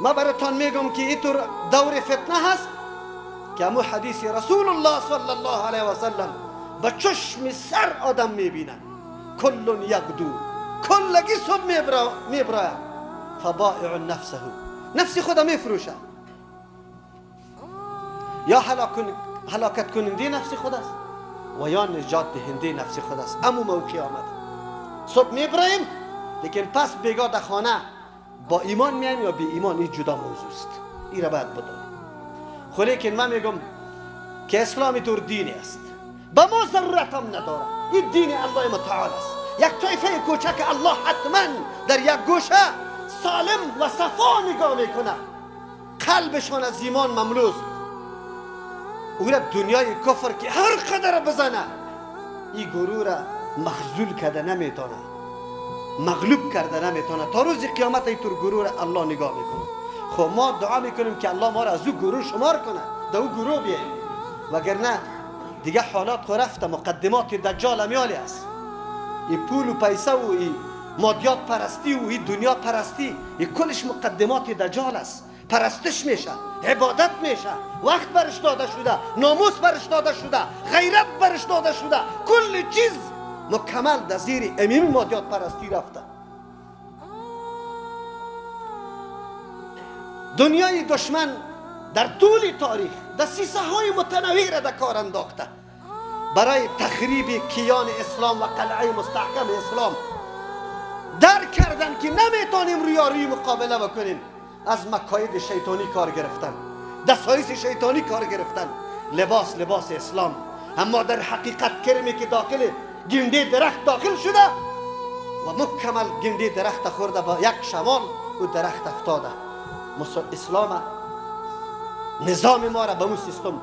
ما براتان میگم که اینطور دور فتنه هست که امو حدیث رسول الله صلی الله علیه و سلم به چشم سر آدم میبینه. کل یغدو، کلگی صبح میبرایه، فبائع نفسه، نفس خود میفروشه، یا هلاکت کننده نفس خود است و یا نجات دهنده نفس خود است. امو موقع آمد صبح میبراییم، لیکن پس بیگاه در خانه با ایمان میایم یا بی ایمان، این جدا موضوع است، این را باید بدانیم. خو لیکن من میگم که اسلام طور دینی است، به ما ضرورت هم نداره، این دین الله متعال است. یک طایفه کوچک الله حتما در یک گوشه سالم و صفا نگاه میکنه، قلبشان از ایمان مملوست. او را دنیای کفر که هر قدر بزنه این گروه را مخذول کرده نمیتونه، مغلوب کرده نمیتونه. تا روز قیامت اینطور گروه را الله نگاه میکنه. خب ما دعا میکنیم که الله ما را از او گروه شمار کنه، در او گروه بیاییم، وگرنه دیگه حالات خو رفته، مقدمات دجال امیالی است. این پول و پیسه و این مادیات پرستی و این دنیا پرستی، این کلش مقدمات دجال است. پرستش میشه، عبادت میشه، وقت برش داده شده، ناموس برش داده شده، غیرت برش داده شده، کل چیز مکمل در زیر امیم مادیات پرستی رفته. دنیای دشمن در طول تاریخ دسیسه های متنوع را در کار انداخته برای تخریب کیان اسلام و قلعه مستحکم اسلام. درک کردن که نمیتونیم رویارویی مقابله بکنیم، از مکاید شیطانی کار گرفتن، دسایس شیطانی کار گرفتن. لباس لباس اسلام، اما در حقیقت کرمی که داخل گنده درخت داخل شده و مکمل گنده درخت خورده، با یک شمال او درخت افتاده. اسلام نظام ما را به مو سیستم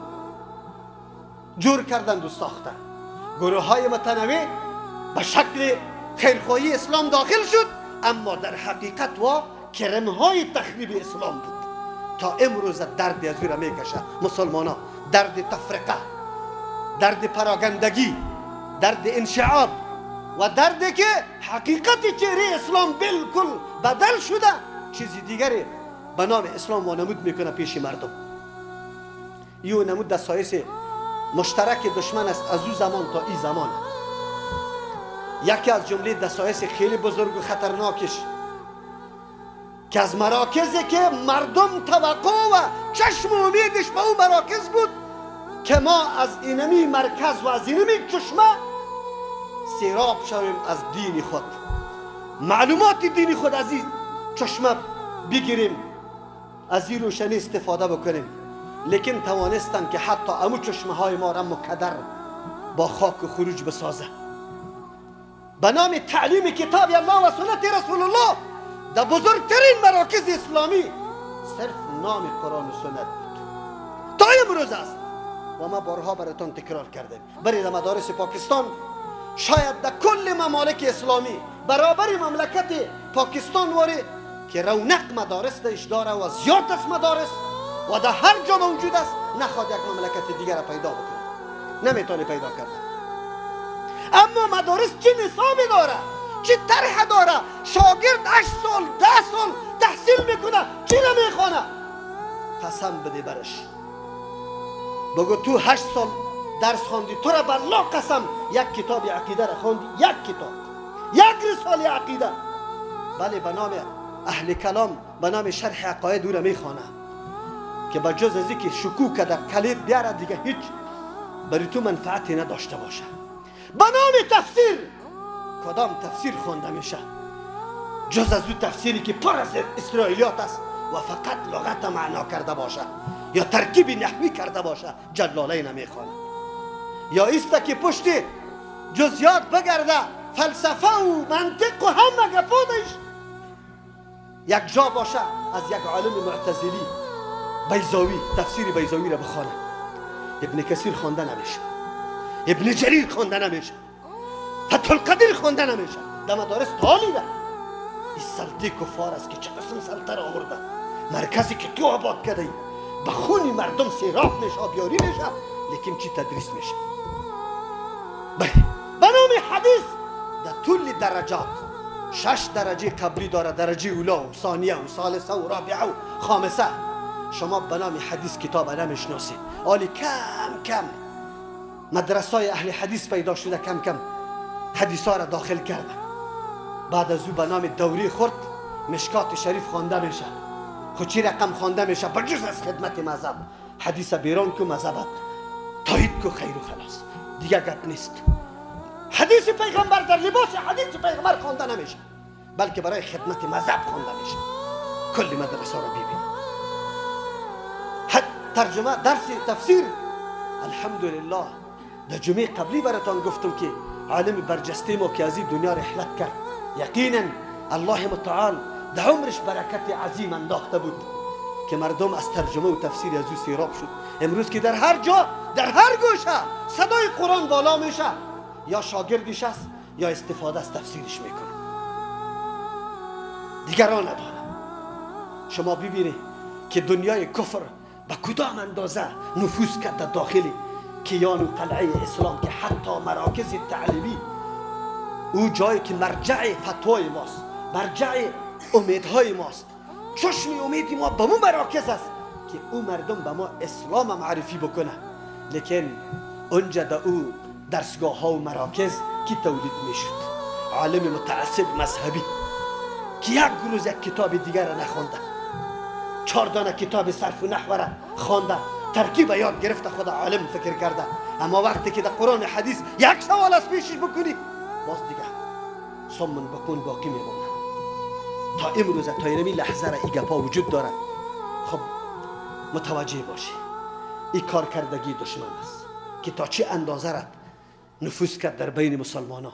جور کردند و ساختند. گروه های متنوع به شکل خیرخواهی اسلام داخل شد، اما در حقیقت و کرم های تخریب اسلام بود. تا امروز درد از او را میکشه مسلمان ها، درد تفرقه، درد پراگندگی، درد انشعاب و دردی که حقیقت چهره اسلام بالکل بدل شده، چیزی دیگری به نام اسلام وانمود میکنه پیش مردم. یو نمود دسایس مشترک دشمن است از او زمان تا این زمان. یکی از جمله دسایس خیلی بزرگ و خطرناکش که از مراکزی که مردم توقع و چشم و امیدش به او مراکز بود که ما از اینمی مرکز و از اینمی چشمه سیراب شویم از دین خود، معلومات دین خود از این چشمه بگیریم، از این روشنی استفاده بکنیم. لیکن توانستند که حتی امو چشمه های ما را مکدر با خاک و خروج بسازه. به نام تعلیم کتاب الله و سنت رسول الله در بزرگترین مراکز اسلامی صرف نام قرآن و سنت بود تا امروز است. و ما بارها براتان تکرار کردیم، برای در مدارس پاکستان شاید در کل ممالک اسلامی برابر مملکت پاکستان واری که رونق مدارس درش داره و زیاد است مدارس و در هر جا موجود است، نخواد یک مملکت دیگر را پیدا بکنه، نمیتونه پیدا کرده. اما مدارس چه نصابی داره، چه طرح داره، شاگرد 8 سال 10 سال تحصیل میکنه، چی نمیخوانه؟ قسم بده برش، بگو تو 8 سال درس خواندی، تو را بالله قسم یک کتاب عقیده را خواندی، یک کتاب، یک رساله عقیده، بله به نام اهل کلام، به نام شرح عقاید او را میخوانه که به جز از اینکه شکوک در کلید بیاره دیگه هیچ برای تو منفعتی نداشته باشه. به نام تفسیر، کدام تفسیر خوانده میشه جز از او تفسیری که پر از اسرائیلیات است و فقط لغت معنا کرده باشه یا ترکیب نحوی کرده باشه، جلالین نمیخوانه. یا ایست که پشت جزیات بگرده، فلسفه و منطق و همه گپادش یک جا باشه، از یک عالم معتزلی بیضاوی تفسیر بیضاوی را بخوانه. ابن کثیر خوانده نمیشه، ابن جریر خوانده نمیشه، فتح القدیر خوانده نمیشه. در مدارس تالیده این سلطه کفار است که چه قسم سلطه را آورده، مرکزی که تو آباد کرده ای به خون مردم سیراب میشه، آبیاری میشه، لیکن چی تدریس میشه؟ بله به نام حدیث در طول درجات شش درجه قبلی داره، درجه اولا و ثانیه و ثالثه و رابعه و خامسه. شما به نام حدیث کتاب نمیشناسید. آلی کم کم مدرسای اهل حدیث پیدا شده، کم کم حدیث ها را داخل کرده. بعد از او به نام دوری خورد مشکات شریف خوانده میشه. خود چی رقم خوانده میشه؟ بجز از خدمت مذهب حدیث بیرون کو، مذهب تایید کو، خیر و خلاص، دیگه گپ نیست. حدیث پیغمبر در لباس حدیث پیغمبر خوانده نمیشه، بلکه برای خدمت مذهب خوانده میشه. کل مدرسه را ببین، ترجمه، درس تفسیر. الحمدلله در جمعه قبلی براتان گفتم که عالم برجسته ما که از این دنیا رحلت کرد، یقینا الله متعال در عمرش برکت عظیم انداخته بود که مردم از ترجمه و تفسیر از او سیراب شد. امروز که در هر جا، در هر گوشه صدای قرآن بالا میشه، یا شاگردش است یا استفاده از تفسیرش میکنه، دیگران نداره. شما ببینید که دنیای کفر به کدام اندازه نفوذ کرد در داخل کیان و قلعه اسلام، که حتی مراکز تعلیمی، او جایی که مرجع فتوای ماست، مرجع امیدهای ماست، چشم امید ما به مو مراکز است که او مردم به ما اسلام معرفی بکنه، لیکن اونجا در او درسگاه ها و مراکز کی تولید میشد؟ عالم متعصب مذهبی که یک روز یک کتاب دیگر را نخوانده، چهار دانه کتاب صرف و نحو را خوانده، ترکیب یاد گرفته، خود عالم فکر کرده. اما وقتی که در قرآن حدیث یک سوال از پیشش بکنی، باز دیگه صم بکم باقی میمانه. تا امروز، تا اینمی لحظه را ای گپا وجود داره. خب متوجه باشی، این کارکردگی دشمن است که تا چه اندازه را نفوذ کرد در بین مسلمان ها.